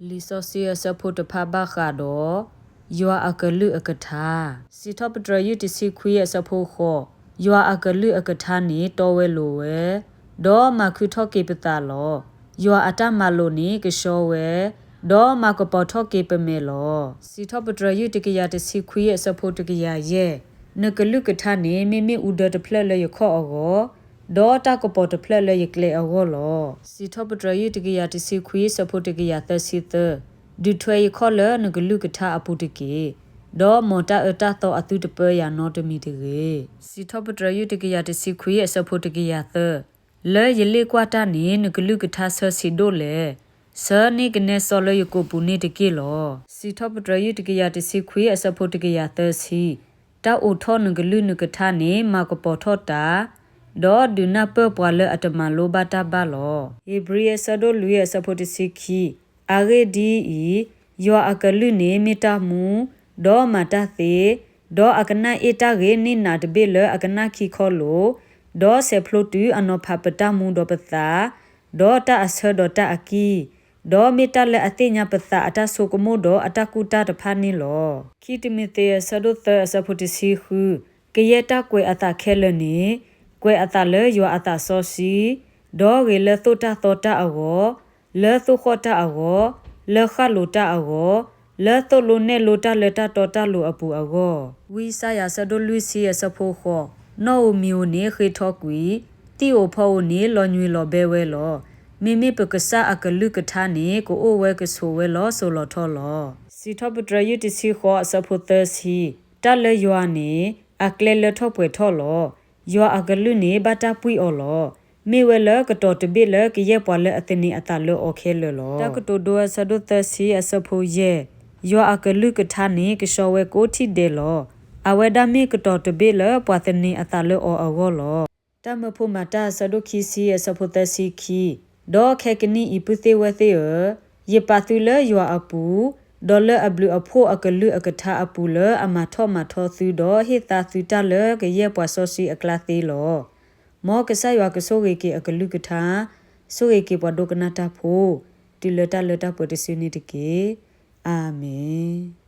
လံာ်စီဆှံအဆၢဖိတဖၣ်ဘၣ်ဃးဒီး ယွၤအကလုၢ်အကထါ, စံးထီၣ်ပတြၢၤယုၢ်တဆံခွံအဆၢဖိဃိး, ယွၤအကလုၢ်အကထါန့ၣ်တီဝဲလိၤဝဲ, ဒီးမၤခုထီၣ်က့ၤပသးလီၤ. ယွၤအတၢ်မၤလိာ်န့ၣ်ကဆှီဝဲ, ဒီးမၤကပီၤထီၣ်က့ၤပမဲာ်လီၤ. စံးထီၣ်ပတြၢၤယုၢ်တကယၤတဆံခွံအဆၢဖိတကယၤယဲၢ်, နကလုၢ်ကထါန့ၣ် မ့မ့ၢ်အူဒၢတဖျၢၣ်လၢယခီၣ်အဂီၢ်, ဒီးတၢ်ကပီၤတဖျၢၣ်လၢယကျဲအဂီၢ်လီၤ. စံးထီၣ်ပတြၢၤယုၢ်တကယၤတဆံခွံအဆၢဖိတကယၤသၢဆံသၢ, ဒုးထွဲယခီၣ်လၢနကလုၢ်ကထါအပူၤတက့ၢ်, ဒီးမ်တၢ်အၢတၢ်သီအသုတပၢယၤနီတမံၤတဂ့ၤ. စံးထီၣ်ပတြၢၤယုၢ်တကယၤတဆံခွံအဆၢဖိတကယၤသၢ, လၢယလ့ၣ်ကွၢ်တၢ်န့ၣ် နကလုၢ်ကထါဆၢဆံးဒိၣ်လဲၣ်. ဆၢန့ၢ်ကနဲစီလၢယကိာ်ပူၤန့ၣ်တက့ၢ်လီၤ. စံးထီၣ်ပတြၢၤယုၢ်တကယၤတဆံခွံအဆၢဖိတကယၤသၢဆံ, တၢ်အိးထီၣ်နကလုၢ်နကထါန့ၣ် မၤကပီၤထီၣ်တၢ်, ဒီးဒုးနၢ်ပၢၢ်ပှၤလၢအတမၤလိဘၣ်တၢ်ဘၣ်လီၤ. ဧ့ၤဘြံၤအဆၢဒိၣ်လွံၢ်အဆၢဖိတဆံခံ, အဂ့ၢ်ဒ်အံၤ, ယွၤအကလုၢ်န့ၣ်မ့ၢ်တၢ်မူ, ဒီးမၤတၢ်သ့, ဒီးအကနၣ်အ့ၣ်တၢ်ဂ့ၤန့ၢ်နးတဘ့ၣ်လၢအကနၣ်ခံခီလိာ်, ဒီးဆဲးဖျိတုၤအနီၤဖးပတၢ်မူဒီးပသး, ဒီးတၢ်အဆၢဒီးတၢ်အကံၢ်, ဒီးမ့ၢ်တၢ်လၢအသ့ၣ်ညါပသးအတၢ်ဆိကမိၣ်ဒီးအတၢ်ကူၣ်တၢ်တဖၣ်န့ၣ်လီၤ. ခံတံၤမသ့းအဆၢဒိၣ်သၢအဆၢဖိတဆံဃု, ကယဲၢ်တၢ်ကွဲးအသးခဲလၢာ်န့ၣ်, ကွဲးအသးလၢယွၤအသးစီဆှံ, ဒီးဂ့ၤလၢသိၣ်တၢ်သီတၢ်အဂီၢ်, လၢသိၣ်ဃီၣ်တၢ်အဂီၢ်, လၢဃၣ်လိၤတၢ်အဂီၢ်, လၢသိၣ်လိနဲၣ်လိတၢ်လၢတၢ်တီတၢ်လိၤအပူၤအဂီၢ်. ဝံယၡါယၤအဆၢဒိၣ်လွံၢ်ဆံအဆၢဖိဃိး, နီၣ်ဧိၤမံၤဧိၤန့ၣ်ဃ့ထီကွံာ်, သံၣ်ဧိၤဖီဧိၤန့ၣ်လီၤညွံးလီၤဘဲဝဲလီၤ. မ့မ့ၢ်ပကစၢ်အကလုၢ်ကထါန့ၣ် ကအိၣ်ဝဲကဆိးဝဲလီၤစိၤလီၤထီလီၤ. စံးထီၣ်ပတြၢၤယုၢ်တဆံဃိးအဆၢဖိသၢဆံ, တၢ်လၢယွၤန့ၣ် အကျဲလၢထီၣ်ပှဲၤထီၣ်လီၤ. ယွၤအကလုၢ်န့ၣ်ဘၣ်တၢ်ပှံၢ်အီၤလီၤ. မ့ၢ်ဝဲလၢကတီၤတဘ့ၣ်လၢကယဲၢ်ပှၤလၢအသန့ၤအသးလၢအီၤခဲလၢာ်လီၤ. တၢ်ကတိၤဒိအဆၢဒိၣ်သၢဆံအဆၢဖိယဲၢ်, ယွၤအကလုၢ်ကထါန့ၣ်ကဆှီဝဲကိးထံၣ်ဒဲးလီၤ. အဝဲဒၣ်မ့ၢ်ကတီၤတဘ့ၣ်လၢပှၤသန့ၤအသးလၢအီၤအဂီၢ်လီၤ. တၢ်မၢဖိမၤတၢ်အဆၢဒိၣ်ခံဆံအဆၢဖိသၢဆံခံ, ဒီးခဲကနံၣ်အံၤပုၢ်သ့ၣ်ဝဲၢ်သ့ၣ်ဧၢ, ယပာ်သုလၢယွၤအပူၤ, ဒီးလၢအဘျုးအဖှိၣ်အကလုၢ်အကထါအပူၤလၢအမၤထီၣ်မၤထီသုဒီးဟ့ၣ်သါသုတၢ်လၢကယဲၢ်ပှၤစီဆှံအကျါသ့လီၤ. မ်ကစၢ်ယွၤကဆိၣ်ဂ့ၤက့ၤအကလုၢ်ကထါ, ဆိၣ်ဂ့ၤက့ၤပှၤဒိကနၣ်တၢ်ဖိ, တုၤလၢတၢ်လၢတၢ်ပှဲၤတစုန့ၣ်တက့ၢ်. အၤမ့ၣ်.